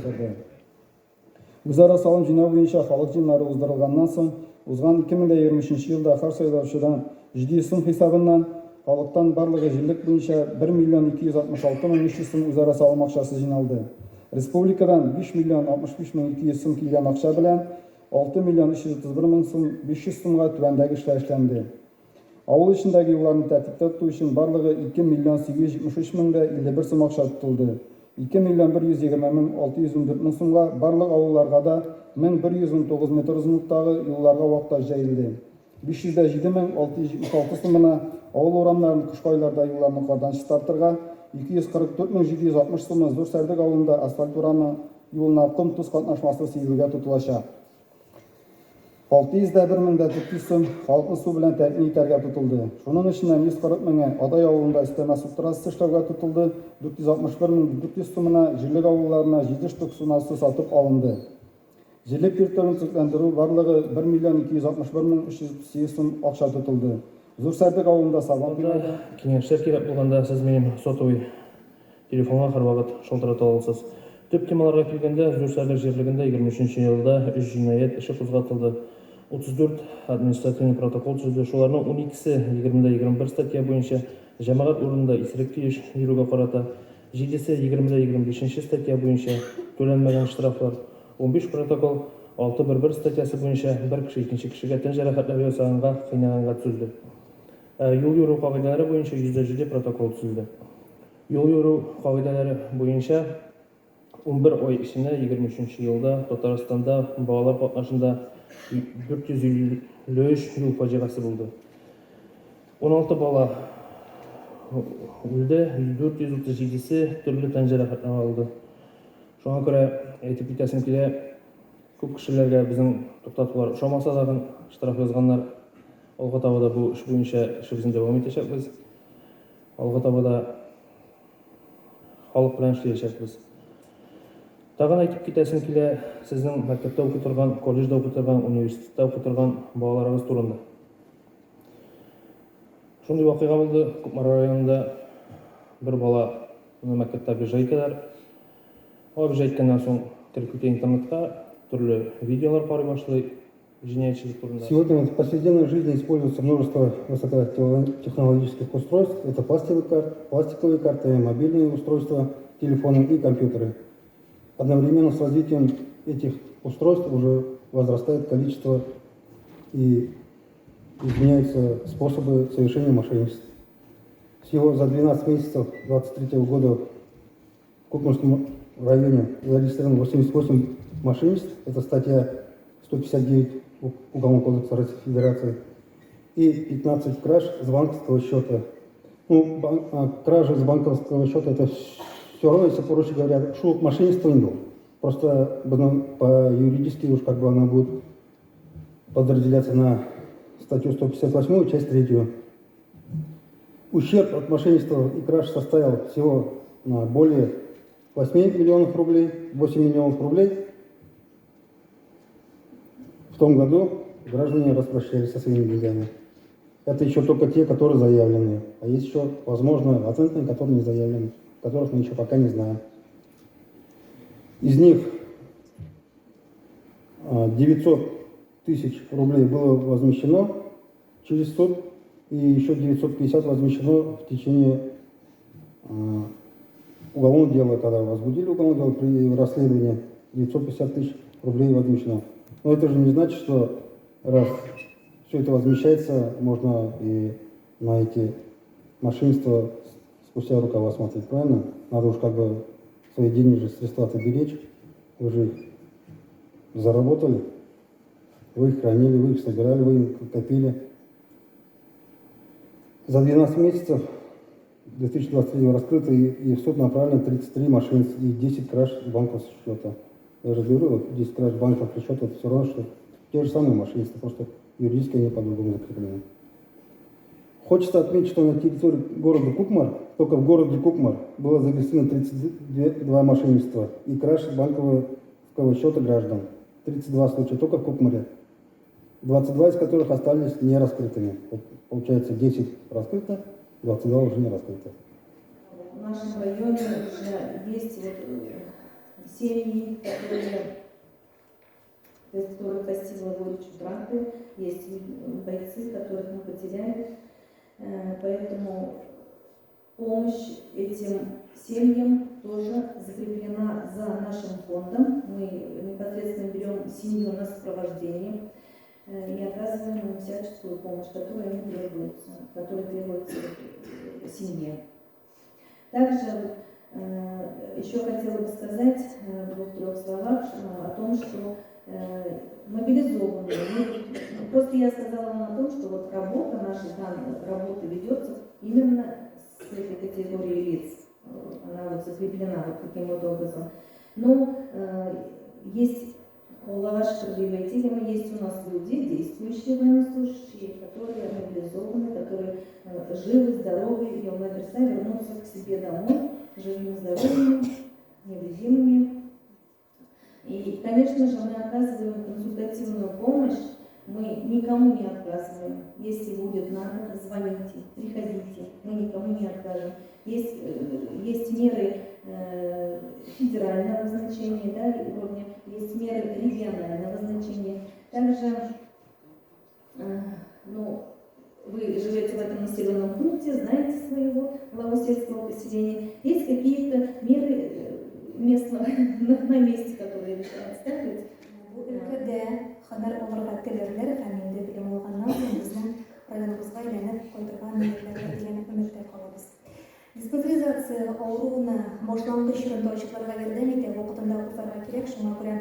уздырды. Үзара салым җыйнау буенча халык җыеннары уздырылганнан соң, узган 2023 елда һәр сайлаучыдан 700 сум хисабыннан, халыктан барлыгы җирлек буенча 1 миллион 266 мең 300 сум үзара салым акчасы җыйналды. Республикадан 5 миллион 65 мең 200 сум килгән акча белән 6 миллион 331 мең сум 500 сумга түбәндәге эшләр эшләнде. Авыл эчендәге юлларны тәртиптә тоту өчен барлыгы 2 миллион 873 мең дә 51 сум акча тотылды. 2 миллион 120 мең 614 мең сумга барлык авылларга да 1119 метр озынлыктагы юлларга вак таш җәелде. 507 мең 676 сумына авыл урамнарын кышкы айларда юлларны кардан чистартырга, 244 мең 760 сумы Зур Сәрдек авылында асфальт урамы юлына ком-тоз катнашмасы сибүгә тотылачак. 601 мең дә 400 сум халыкны су белән тәэмин итәргә тотылды. Шуның эченнән 140 меңе Адай авылында өстәмә су трассасы эшләүгә тотылды, 461 мең 400 сумына җирлек авылларына җиде штук су насосы сатып алынды. Җирлек территориясен төзекләндерү барлыгы 1 миллион 261 мең 338 сум акча тотылды. Зур Сәрдек авылында Сабан туе мәйданы. Киңәшләр кирәк булганда, сез минем сотовый Телефонга һәрвакыт шалтырата аласыз. Төп темаларга килгәндә, Зур Сәрдек җирлегендә 23 нче елда өч җинаять эше кузгатылды, 34 административный протокол төзелде, шуларның уникесе, 20 дә 21 статья буенча, җәмәгать урынында исерек килеш йөрүгә карата, җидесе, 20 дә 25 нче статья буенча, түләнмәгән штрафлар, 15 протокол, 6 бер бер статьясы буенча, бер кеше икенче кешегә тән җәрәхәтләре ясаганга, кыйнаганга төзелде. Ә юл йөрү кагыйдәләре буенча 107 протокол төзелде. Юл йөрү кагыйдәләре буенча 11 ай эчендә 23 нче елда Татарстанда балалар катнашында 453 юл фаҗигасе булды. 16 бала үлде, 437-се төрле тән җәрәхәтләре алды. Шуңа күрә әйтеп китәсем килә, күп кешеләргә безнең туктатулар ошамаса тагын штраф язганнар. Алга таба да бу эш буенча эшебезне дәвам итәчәкбез. Алга таба да халык белән эшләячәкбез. Тагын әйтеп китәсем килә, сезнең мәктәптә укый торган, колледжда укый торган, университетта укый торган балаларыгыз турында. Шундый вакыйга булды, Кукмара районында бер бала мәктәптә обижать итәләр. Обижать иткәннән соң кереп китә интернетка, төрле видеолар карый башлый. Сегодня в повседневной жизни используется множество высокотехнологических устройств. Это пластиковые карты, пластиковые карты, мобильные устройства, телефоны и компьютеры. Одновременно с развитием этих устройств уже возрастает количество и изменяются способы совершения мошенничеств. Всего за 12 месяцев 2023 года в Кукморском районе зарегистрировано 88 мошенничеств. Это статья 159 Уголовного кодекса Российской Федерации. И 15 краж с банковского счета. Ну, кражи с банковского счета это все равно, если, проще говоря, шул мошенничество не было. Просто по юридически уж как бы она будет подразделяться на статью 158, часть 3. Ущерб от мошенничества и краж составил всего на более 8 миллионов рублей. 8 миллионов рублей в том году граждане распрощались со своими деньгами. Это еще только те, которые заявлены. А есть еще, возможно, латентные, которые не заявлены, которых мы еще пока не знаем. Из них 900 тысяч рублей было возмещено через суд, и еще 950 возмещено в течение уголовного дела, когда возбудили уголовное дело при расследовании, 950 тысяч рублей возмещено. Но это же не значит, что раз все это возмещается, можно и на эти мошенничества спустя рукава смотреть, правильно? Надо уж как бы свои денежные средства-то беречь. Вы же их заработали, вы их хранили, вы их собирали, вы их копили. За 12 месяцев 2023 раскрыто и в суд направлено 33 мошенничества и 10 краж банковского счета. Я же говорю, вот 10 краж банковского счета, это все равно, что те же самые мошенничества, просто юридически они по-другому закреплены. Хочется отметить, что на территории города Кукмар, только в городе Кукмар, было зарегистрировано 32 мошенничества и краж банковского счета граждан. 32 случая только в Кукмаре. 22 из которых остались не раскрытыми. Вот, получается, 10 раскрыто, 22 уже не раскрыто. В нашем районе уже есть вот, семьи, которые, из которых постигла горечь утраты, есть бойцы, которых мы потеряли. Поэтому помощь этим семьям тоже закреплена за нашим фондом. Мы непосредственно берем семью на сопровождение и оказываем им всяческую помощь, которая им требуется, которая требуется семье. Также еще хотела бы сказать в двух-трех словах о том, что мобилизованные, просто я сказала вам о том, что вот работа наша, данная работа ведется именно с этой категорией лиц, она вот закреплена вот таким вот образом. Но есть есть у нас люди, действующие военнослужащие, которые мобилизованы, которые живы, здоровы, и наверняка вернутся к себе домой живыми, здоровыми, невредимыми. И, конечно же, мы оказываем консультативную помощь, мы никому не отказываем. Если будет надо, звоните, приходите, мы никому не откажем. Есть меры федерального значения, да, уровня, есть меры регионального значения. Также, ну, вы живете в этом населенном пункте, знаете своего главу сельского поселения. Есть какие-то меры местного на месте, которые решаются, да, ведь? Бу өлкәдә һөнәр алырга теләрләр һәм инде белем алганнан соң безнең районыбызга әйләнеп кайтырга ниятләрләр дигән өметтә калабыз. Диспансеризация авыруны башлангыч чорында ачыкларга ярдәм итә, вакытында узарга кирәк, шуңа күрә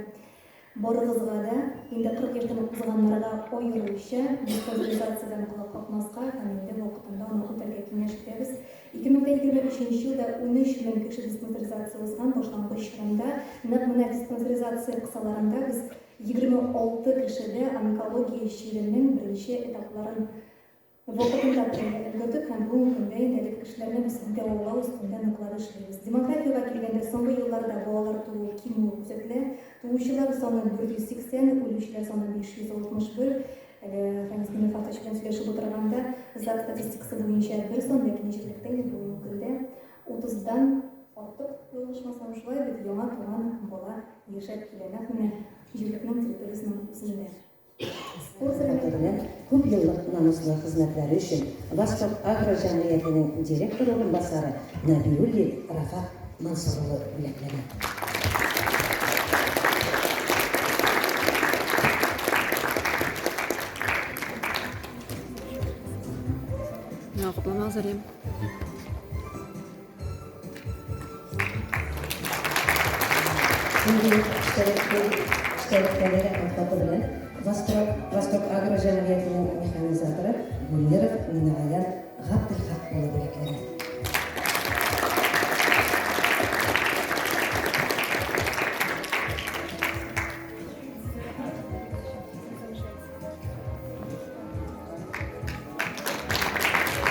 барыгызга да инде 40 яшьтән узганнарга аеруча диспансеризациядән колак какмаска һәм инде вакытында аны үтәргә киңәш итәбез. 2023 елда 13 мең кеше диспансеризация узган башлангыч чорында. Нәкъ менә диспансеризация кысаларында без 26 кешедә онкология чиренең беренче этапларын вакытында күрергә өлгердек һәм бүгенге көндә инде әлеге кешеләрне без дәвалау өстендә ныклап эшлибез. Демографиягә килгәндә, соңгы елларда балалар туу кимүе күзәтелә. Туучылар саны 480, үлүчеләр саны 561. Әле Фәнис Миннефатович белән сөйләшеп утырганда, ЗАГС статистикасы буенча бер сан, ләкин җирлектә инде бүгенге көндә 30-дан артык, ялгышмасам, шулай бит, яңа туган бала яшәп килә. Нәкъ менә җирлекнең территориясенең үзендә. Спорт Хаты белән күп еллык намуслы хезмәтләре өчен Восток-Агро җәмгыятенең директор урынбасары Нәбиуллин Рафак Мансур улы бүләкләнә. Миңа котламагыз әле. Шундый ук эчтәлектәге рәхмәт хаты белән Восток, Восток Агро җәмгыятенең механизаторы Гумеров Минагаян Габделхак улы бүләкләнә.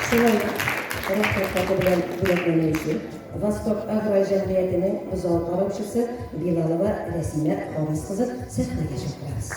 Шулай ук рәхмәт хаты белән бүләкләнүче Восток Агро җәмгыятенең бозау караучысы Билалова Рәсимә Харис кызы сәхнәгә чакырабыз.